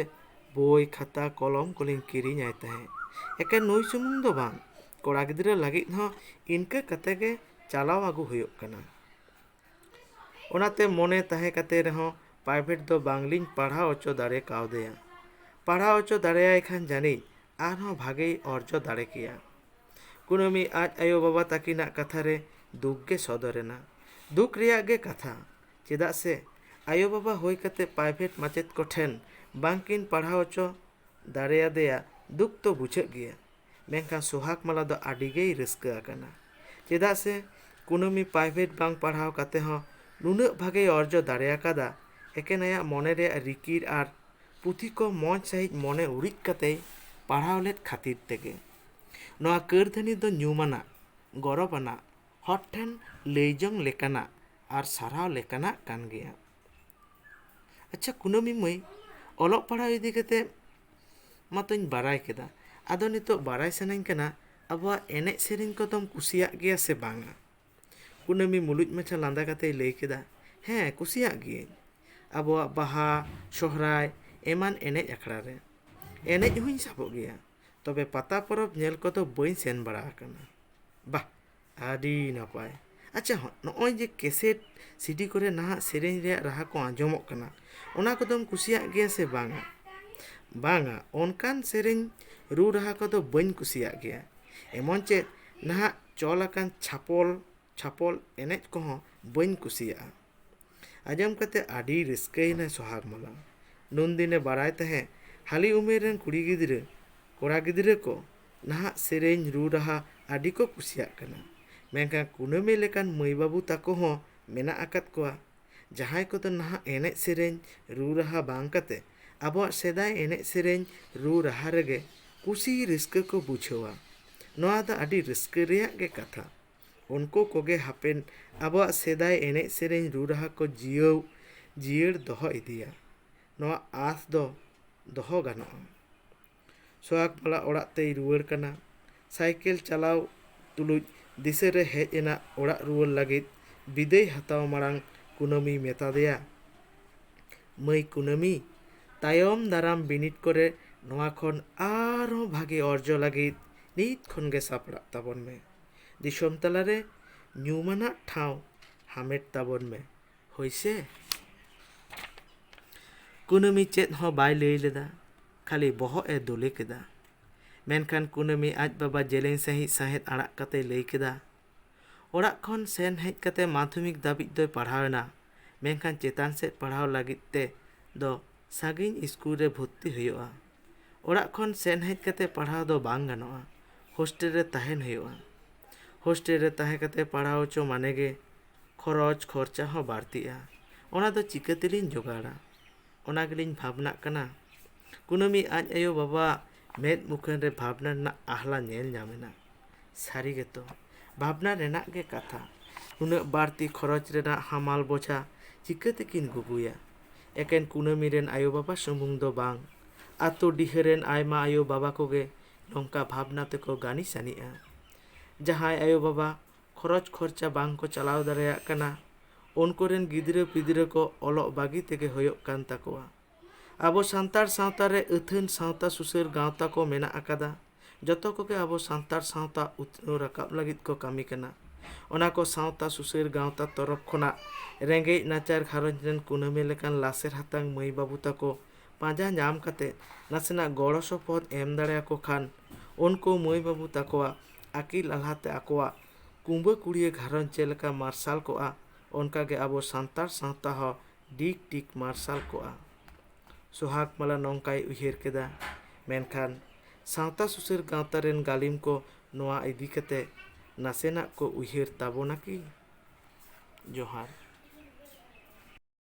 ᱵᱳᱭ, ᱠᱷᱟᱛᱟ, ᱠᱚᱞᱚᱢ ᱠᱚᱞᱤᱧ ᱠᱤᱨᱤᱧ ᱟᱭ ᱛᱟᱦᱮᱸᱫ᱾ ᱮᱠᱮᱱ ᱱᱩᱭ ᱥᱩᱢᱩᱝ ᱫᱚ ᱵᱟᱝ, ᱠᱚᱲᱟ ᱜᱤᱫᱽᱨᱟᱹ ᱞᱟᱹᱜᱤᱫ ᱦᱚᱸ ᱤᱱᱠᱟᱹ ᱠᱟᱛᱮ ᱜᱮ ᱪᱟᱞᱟᱣ ᱟᱹᱜᱩ ᱦᱩᱭᱩᱜ ᱠᱟᱱᱟ᱾ ᱚᱱᱟᱛᱮ ᱢᱚᱱᱮ ᱛᱟᱦᱮᱸ ᱠᱟᱛᱮ ᱨᱮᱦᱚᱸ ᱯᱨᱟᱭᱵᱷᱮᱴ ᱫᱚ ᱵᱟᱝᱞᱤᱧ ᱯᱟᱲᱦᱟᱣ ᱦᱚᱪᱚ ᱫᱟᱲᱮ ᱠᱟᱣᱫᱮᱭᱟ᱾ ᱯᱟᱲᱦᱟᱣ ᱦᱚᱪᱚ ᱫᱟᱲᱮᱭᱟᱭ ᱠᱷᱟᱱ ᱡᱟᱹᱱᱤᱡ ᱟᱨᱦᱚᱸ ᱵᱷᱟᱜᱮᱭ ᱚᱨᱡᱚ ᱫᱟᱲᱮ ᱠᱮᱭᱟ᱾ ᱠᱩᱱᱟᱹᱢᱤ ᱟᱡ ᱟᱭᱳᱼᱵᱟᱵᱟ ᱛᱟᱹᱠᱤᱱᱟᱜ ᱠᱟᱛᱷᱟ ᱨᱮ ᱫᱩᱠ ᱜᱮ ᱥᱚᱫᱚᱨ ᱮᱱᱟ᱾ ᱫᱩᱠ ᱨᱮᱭᱟᱜ ᱜᱮ ᱠᱟᱛᱷᱟ, ᱪᱮᱫᱟᱜ ᱥᱮ ᱟᱭᱳᱼᱵᱟᱵᱟ ᱦᱩᱭ ᱠᱟᱛᱮ ᱯᱨᱟᱭᱵᱷᱮᱴ ᱢᱟᱪᱮᱫ ᱠᱚᱴᱷᱮᱱ ᱵᱟᱝᱠᱤᱱ ᱯᱟᱲᱦᱟᱣ ᱦᱚᱪᱚ ᱫᱟᱲᱮᱭᱟᱫᱮᱭᱟ᱾ ᱫᱩᱠ ᱛᱚ ᱵᱩᱡᱷᱟᱹᱜ ᱜᱮᱭᱟ, ᱢᱮᱱᱠᱷᱟᱱ ᱥᱳᱦᱟᱜᱽ ᱢᱟᱞᱟ ᱫᱚ ᱟᱹᱰᱤ ᱜᱮᱭ ᱨᱟᱹᱥᱠᱟᱹ ᱟᱠᱟᱱᱟ᱾ ᱪᱮᱫᱟᱜ ᱥᱮ ᱠᱩᱱᱟᱹᱢᱤ ᱯᱨᱟᱭᱵᱷᱮᱴ ᱵᱟᱝ ᱯᱟᱲᱦᱟᱣ ᱠᱟᱛᱮ ᱦᱚᱸ ᱱᱩᱱᱟᱹᱜ ᱵᱷᱟᱜᱮᱭ ᱚᱨᱡᱚ ᱫᱟᱲᱮ ᱟᱠᱟᱫᱟ, ᱮᱠᱮᱱ ᱟᱭᱟᱜ ᱢᱚᱱᱮ ᱨᱮᱭᱟᱜ ᱨᱤᱠᱤᱲ ᱟᱨ ᱯᱩᱛᱷᱤ ᱠᱚ ᱢᱚᱡᱽ ᱥᱟᱺᱦᱤᱡ ᱢᱚᱱᱮ ᱩᱨᱤᱡ ᱠᱟᱛᱮᱭ ᱯᱟᱲᱦᱟᱣ ᱞᱮᱫ ᱠᱷᱟᱹᱛᱤᱨ ᱛᱮᱜᱮ᱾ ᱱᱚᱣᱟ ᱠᱟᱹᱨᱫᱷᱟᱹᱱᱤ ᱫᱚ ᱧᱩᱢᱟᱱᱟᱜ, ᱜᱚᱨᱚᱵᱟᱱᱟᱜ, ᱦᱚᱲ ᱴᱷᱮᱱ ᱞᱟᱹᱭ ᱡᱚᱝ ᱞᱮᱠᱟᱱᱟᱜ ᱟᱨ ᱥᱟᱨᱦᱟᱣ ᱞᱮᱠᱟᱱᱟᱜ ᱠᱟᱱ ᱜᱮᱭᱟ᱾ ᱟᱪᱪᱷᱟ ᱠᱩᱱᱟᱹᱢᱤ ᱢᱟᱹᱭ, ᱚᱞᱚᱜ ᱯᱟᱲᱦᱟᱣ ᱤᱫᱤ ᱠᱟᱛᱮ ᱢᱟᱛᱚᱧ ᱵᱟᱲᱟᱭ ᱠᱮᱫᱟ, ᱟᱫᱚ ᱱᱤᱛᱚᱜ ᱵᱟᱲᱟᱭ ᱥᱟᱱᱟᱧ ᱠᱟᱱᱟ, ᱟᱵᱚᱣᱟᱜ ᱮᱱᱮᱡ ᱥᱮᱨᱮᱧ ᱠᱚᱫᱚᱢ ᱠᱩᱥᱤᱭᱟᱜ ᱜᱮᱭᱟ ᱥᱮ ᱵᱟᱝᱟ? ᱠᱩᱱᱟᱹᱢᱤ ᱢᱩᱞᱩᱡ ᱢᱟᱪᱷᱟ ᱞᱟᱸᱫᱟ ᱠᱟᱛᱮᱭ ᱞᱟᱹᱭ ᱠᱮᱫᱟ, "ᱦᱮᱸ, ᱠᱩᱥᱤᱭᱟᱜ ᱜᱤᱭᱟᱹᱧ᱾ ᱟᱵᱚᱣᱟᱜ ᱵᱟᱦᱟ, ᱥᱚᱦᱨᱟᱭ, ᱮᱢᱟᱱ ᱮᱱᱮᱡ ᱟᱠᱷᱲᱟ ᱨᱮ ᱮᱱᱮᱡ ᱦᱚᱸᱧ ᱥᱟᱵᱚᱜ ᱜᱮᱭᱟ, ᱛᱚᱵᱮ ᱯᱟᱛᱟ ᱯᱚᱨᱚᱵᱽ ᱧᱮᱞ ᱠᱚᱫᱚ ᱵᱟᱹᱧ ᱥᱮᱱ ᱵᱟᱲᱟ ᱟᱠᱟᱱᱟ᱾" ᱵᱟᱦ, ᱟᱹᱰᱤ ᱱᱟᱯᱟᱭ᱾ ᱟᱪᱪᱷᱟ, ᱦᱚ-, ᱱᱚᱜᱼᱚᱭ ᱡᱮ ᱠᱮᱥᱮᱴ, ᱥᱤᱰᱤ ᱠᱚᱨᱮ ᱱᱟᱦᱟᱜ ᱥᱮᱨᱮᱧ ᱨᱮᱭᱟᱜ ᱨᱟᱦᱟ ᱠᱚ ᱟᱸᱡᱚᱢᱚᱜ ᱠᱟᱱᱟ, ᱚᱱᱟ ᱠᱚᱫᱚᱢ ᱠᱩᱥᱤᱭᱟᱜ ᱜᱮᱭᱟ ᱥᱮ ᱵᱟᱝᱟ? ᱵᱟᱝᱟ, ᱚᱱᱠᱟᱱ ᱥᱮᱨᱮᱧ ᱨᱩ ᱨᱟᱦᱟ ᱠᱚᱫᱚ ᱵᱟᱹᱧ ᱠᱩᱥᱤᱭᱟᱜ ᱜᱮᱭᱟ᱾ ᱮᱢᱚᱱ ᱪᱮᱫ ᱱᱟᱦᱟᱜ ᱪᱚᱞ ᱟᱠᱟᱱ ᱪᱷᱟᱯᱚᱞ, ᱪᱷᱟᱯᱚᱞ ᱮᱱᱮᱡ ᱠᱚᱦᱚᱸ ᱵᱟᱹᱧ ᱠᱩᱥᱤᱭᱟᱜᱼᱟ᱾ ᱟᱸᱡᱚᱢ ᱠᱟᱛᱮ ᱟᱹᱰᱤ ᱨᱟᱹᱥᱠᱟᱹᱭᱮᱱᱟᱭ ᱥᱳᱦᱟᱜᱽ ᱢᱟᱞᱟ᱾ ᱱᱩᱱᱫᱤᱱᱮ ᱵᱟᱲᱟᱭ ᱛᱟᱦᱮᱸ, ᱦᱟᱹᱞᱤ ᱩᱢᱮᱨ ᱨᱮᱱ ᱠᱩᱲᱤ ᱜᱤᱫᱽᱨᱟᱹ, ᱠᱚᱲᱟ ᱜᱤᱫᱽᱨᱟᱹ ᱠᱚ ᱱᱟᱦᱟᱜ ᱥᱮᱨᱮᱧ ᱨᱩ ᱨᱟᱦᱟ ᱟᱹᱰᱤ ᱠᱚ ᱠᱩᱥᱤᱭᱟᱜ ᱠᱟᱱᱟ᱾ ᱢᱮᱱᱠᱷᱟᱱ ᱠᱩᱱᱟᱹᱢᱤ ᱞᱮᱠᱟᱱ ᱢᱟᱹᱭ ᱵᱟᱹᱵᱩ ᱛᱟᱠᱚ ᱦᱚᱸ ᱢᱮᱱᱟᱜ ᱟᱠᱟᱫ ᱠᱚᱣᱟ, ᱡᱟᱦᱟᱸᱭ ᱠᱚᱫᱚ ᱱᱟᱦᱟᱜ ᱮᱱᱮᱡ ᱥᱮᱨᱮᱧ ᱨᱩ ᱨᱟᱦᱟ ᱵᱟᱝ ᱠᱟᱛᱮ ᱟᱵᱚᱣᱟᱜ ᱥᱮᱫᱟᱭ ᱮᱱᱮᱡ ᱥᱮᱨᱮᱧ ᱨᱩ ᱨᱟᱦᱟ ᱨᱮᱜᱮ ᱠᱩᱥᱤ ᱨᱟᱹᱥᱠᱟᱹ ᱠᱚ ᱵᱩᱡᱷᱟᱹᱣᱟ᱾ ᱱᱚᱣᱟ ᱫᱚ ᱟᱹᱰᱤ ᱨᱟᱹᱥᱠᱟᱹ ᱨᱮᱭᱟᱜ ᱜᱮ ᱠᱟᱛᱷᱟ᱾ ᱩᱱᱠᱩ ᱠᱚᱜᱮ ᱦᱟᱯᱮᱱ ᱟᱵᱚᱣᱟᱜ ᱥᱮᱫᱟᱭ ᱮᱱᱮᱡ ᱥᱮᱨᱮᱧ ᱨᱩ ᱨᱟᱦᱟ ᱠᱚ ᱡᱤᱭᱟᱹᱣ, ᱡᱤᱭᱟᱹᱲ ᱫᱚᱦᱚ ᱤᱫᱤᱭᱟ᱾ ᱱᱚᱣᱟ ᱟᱸᱥ ᱫᱚ ᱫᱚᱦᱚ ᱜᱟᱱᱚᱜᱼᱟ᱾ ᱥᱳᱦᱟᱜᱽ ᱢᱟᱞᱟ ᱚᱲᱟᱜ ᱛᱮᱭ ᱨᱩᱣᱟᱹᱲ ᱠᱟᱱᱟ᱾ ᱥᱟᱭᱠᱮᱞ ᱪᱟᱞᱟᱣ ᱛᱩᱞᱩᱡ ᱫᱤᱥᱟᱹ ᱨᱮ ᱦᱮᱡ ᱮᱱᱟ ᱚᱲᱟᱜ ᱨᱩᱣᱟᱹᱲ ᱞᱟᱹᱜᱤᱫ᱾ ᱵᱤᱫᱟᱹᱭ ᱦᱟᱛᱟᱣ ᱢᱟᱲᱟᱝ ᱠᱩᱱᱟᱹᱢᱤ ᱢᱮᱛᱟᱫᱮᱭᱟ, "ᱢᱟᱹᱭ ᱠᱩᱱᱟᱹᱢᱤ, ᱛᱟᱭᱚᱢ ᱫᱟᱨᱟᱢ ᱵᱤᱱᱤᱰ ᱠᱚᱨᱮ ᱱᱚᱣᱟ ᱠᱷᱚᱱ ᱟᱨᱦᱚᱸ ᱵᱷᱟᱜᱮ ᱚᱨᱡᱚ ᱞᱟᱹᱜᱤᱫ ᱱᱤᱛ ᱠᱷᱚᱱ ᱜᱮ ᱥᱟᱯᱲᱟᱜ ᱛᱟᱵᱚᱱ ᱢᱮ᱾ ᱫᱤᱥᱚᱢ ᱛᱟᱞᱟᱨᱮ ᱧᱩᱢᱟᱱᱟᱜ ᱴᱷᱟᱶ ᱦᱟᱢᱮᱴ ᱛᱟᱵᱚᱱ ᱢᱮ᱾ ᱦᱳᱭ ᱥᱮ? ᱠᱩᱱᱟᱹᱢᱤ ᱪᱮᱫ ᱦᱚᱸ ᱵᱟᱭ ᱞᱟᱹᱭ ᱞᱮᱫᱟ, ᱠᱷᱟᱹᱞᱤ ᱵᱚᱦᱚᱜ ᱮ ᱫᱩᱞᱮ ᱠᱮᱫᱟ᱾ ᱢᱮᱱᱠᱷᱟᱱ ᱠᱩᱱᱟᱹᱢᱤ ᱟᱡ ᱵᱟᱵᱟ ᱡᱮᱞᱮᱧ ᱥᱟᱺᱦᱤᱡ ᱥᱟᱸᱦᱮᱫ ᱟᱲᱟᱜ ᱠᱟᱛᱮ ᱞᱟᱹᱭ ᱠᱮᱫᱟ, ᱚᱲᱟᱜ ᱠᱷᱚᱱ ᱥᱮᱱ ᱦᱮᱡ ᱠᱟᱛᱮ ᱢᱟᱫᱽᱫᱷᱚᱢᱤᱠ ᱫᱷᱟᱹᱵᱤᱡ ᱫᱚᱭ ᱯᱟᱲᱦᱟᱣ ᱮᱱᱟ, ᱢᱮᱱᱠᱷᱟᱱ ᱪᱮᱛᱟᱱ ᱥᱮᱫ ᱯᱟᱲᱦᱟᱣ ᱞᱟᱹᱜᱤᱫ ᱛᱮ ᱫᱚ ᱥᱟᱺᱜᱤᱧ ᱥᱠᱩᱞ ᱨᱮ ᱵᱷᱚᱨᱛᱤ ᱦᱩᱭᱩᱜᱼᱟ᱾ ᱚᱲᱟᱜ ᱠᱷᱚᱱ ᱥᱮᱱ ᱦᱮᱡ ᱠᱟᱛᱮ ᱯᱟᱲᱦᱟᱣ ᱫᱚ ᱵᱟᱝ ᱜᱟᱱᱚᱜᱼᱟ, ᱦᱳᱥᱴᱮᱞ ᱨᱮ ᱛᱟᱦᱮᱱ ᱦᱩᱭᱩᱜᱼᱟ᱾ ᱦᱳᱥᱴᱮᱞ ᱨᱮ ᱛᱟᱦᱮᱸ ᱠᱟᱛᱮ ᱯᱟᱲᱦᱟᱣ ᱦᱚᱪᱚ ᱢᱟᱱᱮ ᱜᱮ ᱠᱷᱚᱨᱚᱪ ᱠᱷᱚᱨᱪᱟ ᱦᱚᱸ ᱵᱟᱹᱲᱛᱤᱜᱼᱟ᱾ ᱚᱱᱟ ᱫᱚ ᱪᱤᱠᱟᱹ ᱛᱮᱞᱤᱧ ᱡᱚᱜᱟᱲᱟ? ᱚᱱᱟ ᱜᱮᱞᱤᱧ ᱵᱷᱟᱵᱽᱱᱟᱜ ᱠᱟᱱᱟ᱾ ᱠᱩᱱᱟᱹᱢᱤ ᱟᱡ ᱟᱭᱳ ᱵᱟᱵᱟᱣᱟᱜ ᱢᱮᱫ ᱢᱩᱠᱷᱟᱹᱱ ᱨᱮ ᱵᱷᱟᱵᱽᱱᱟ ᱨᱮᱱᱟᱜ ᱟᱦᱞᱟ ᱧᱮᱞ ᱧᱟᱢ ᱮᱱᱟ᱾ ᱥᱟᱹᱨᱤ ᱜᱮᱛᱚ, ᱵᱷᱟᱵᱽᱱᱟ ᱨᱮᱱᱟᱜ ᱜᱮ ᱠᱟᱛᱷᱟ᱾ ᱩᱱᱟᱹᱜ ᱵᱟᱹᱲᱛᱤ ᱠᱷᱚᱨᱚᱪ ᱨᱮᱱᱟᱜ ᱦᱟᱢᱟᱞ ᱵᱚᱡᱷᱟ ᱪᱤᱠᱟᱹ ᱛᱮᱠᱤᱱ ᱜᱩᱜᱩᱭᱟ? ᱮᱠᱮᱱ ᱠᱩᱱᱟᱹᱢᱤ ᱨᱮᱱ ᱟᱭᱳ ᱵᱟᱵᱟ ᱥᱩᱢᱩᱝ ᱫᱚ ᱵᱟᱝ, ᱟᱛᱳ ᱰᱤᱦᱟᱹ ᱨᱮᱱ ᱟᱭᱢᱟ ᱟᱭᱳ ᱵᱟᱵᱟ ᱠᱚᱜᱮ ᱱᱚᱝᱠᱟ ᱵᱷᱟᱵᱽᱱᱟ ᱛᱮᱠᱚ ᱜᱟᱹᱱᱤ ᱥᱟᱹᱱᱤᱜᱼᱟ᱾ ᱡᱟᱦᱟᱸᱭ ᱟᱭᱳ ᱵᱟᱵᱟ ᱠᱷᱚᱨᱚᱪ ᱠᱷᱚᱨᱪᱟ ᱵᱟᱝ ᱠᱚ ᱪᱟᱞᱟᱣ ᱫᱟᱲᱮᱭᱟᱜ ᱠᱟᱱᱟ, ᱩᱱᱠᱩ ᱨᱮᱱ ᱜᱤᱫᱽᱨᱟᱹ ᱯᱤᱫᱽᱨᱟᱹ ᱠᱚ ᱚᱞᱚᱜ ᱵᱟᱹᱜᱤ ᱛᱮᱜᱮ ᱦᱩᱭᱩᱜ ᱠᱟᱱ ᱛᱟᱠᱚᱣᱟ᱾ ᱟᱵᱚ ᱥᱟᱱᱛᱟᱲ ᱥᱟᱶᱛᱟ ᱨᱮ ᱟᱹᱛᱷᱟᱹᱱ ᱥᱟᱶᱛᱟ ᱥᱩᱥᱟᱹᱨ ᱜᱟᱶᱛᱟ ᱠᱚ ᱢᱮᱱᱟᱜ ᱟᱠᱟᱫᱟ᱾ ᱡᱚᱛᱚ ᱠᱚᱜᱮ ᱟᱵᱚ ᱥᱟᱱᱛᱟᱲ ᱥᱟᱶᱛᱟ ᱩᱛᱱᱟᱹᱣ ᱨᱟᱠᱟᱵ ᱞᱟᱹᱜᱤᱫ ᱠᱚ ᱠᱟᱹᱢᱤ ᱠᱟᱱᱟ᱾ ᱚᱱᱟ ᱠᱚ ᱥᱟᱶᱛᱟ ᱥᱩᱥᱟᱹᱨ ᱜᱟᱶᱛᱟ ᱛᱚᱨᱚᱯ ᱠᱷᱚᱱᱟᱜ ᱨᱮᱸᱜᱮᱡ ᱱᱟᱪᱟᱨ ᱜᱷᱟᱨᱚᱸᱡᱽ ᱨᱮᱱ ᱠᱩᱱᱟᱹᱢᱤ ᱞᱮᱠᱟᱱ ᱞᱟᱥᱮᱨ ᱦᱟᱛᱟᱝ ᱢᱟᱹᱭ ᱵᱟᱹᱵᱩ ᱛᱟᱠᱚ ᱯᱟᱸᱡᱟ ᱧᱟᱢ ᱠᱟᱛᱮ ᱱᱟᱥᱮᱱᱟᱜ ᱜᱚᱲᱚ ᱥᱚᱯᱚᱦᱚᱫ ᱮᱢ ᱫᱟᱲᱮᱭᱟᱠᱚ ᱠᱷᱟᱱ, ᱩᱱᱠᱩ ᱢᱟᱹᱭ ᱵᱟᱹᱵᱩ ᱛᱟᱠᱚᱣᱟᱜ ᱟᱹᱠᱤᱞ ᱟᱞᱦᱟᱛᱮ ᱟᱠᱚᱣᱟᱜ ᱠᱩᱸᱵᱟᱹ ᱠᱩᱲᱤᱭᱟᱹ ᱜᱷᱟᱨᱚᱸᱡᱽ ᱪᱮᱫ ᱞᱮᱠᱟ ᱢᱟᱨᱥᱟᱞ ᱠᱚᱜᱼᱟ, ᱚᱱᱠᱟᱜᱮ ᱟᱵᱚ ᱥᱟᱱᱛᱟᱲ ᱥᱟᱶᱛᱟ ᱦᱚᱸ ᱰᱤᱜᱽ ᱰᱤᱜᱽ ᱢᱟᱨᱥᱟᱞ ᱠᱚᱜᱼᱟ᱾ ᱥᱳᱦᱟᱜᱽ ᱢᱟᱞᱟ ᱱᱚᱝᱠᱟᱭ ᱩᱭᱦᱟᱹᱨ ᱠᱮᱫᱟ᱾ ᱢᱮᱱᱠᱷᱟᱱ ᱥᱟᱶᱛᱟ ᱥᱩᱥᱟᱹᱨ ᱜᱟᱶᱛᱟ ᱨᱮᱱ ᱜᱟᱹᱞᱤᱢ ᱠᱚ ᱱᱚᱣᱟ ᱤᱫᱤ ᱠᱟᱛᱮ ᱱᱟᱥᱮᱱᱟᱜ ᱠᱚ ᱩᱭᱦᱟᱹᱨ ᱛᱟᱵᱚᱱᱟ ᱠᱤ? ᱡᱚᱦᱟᱨ᱾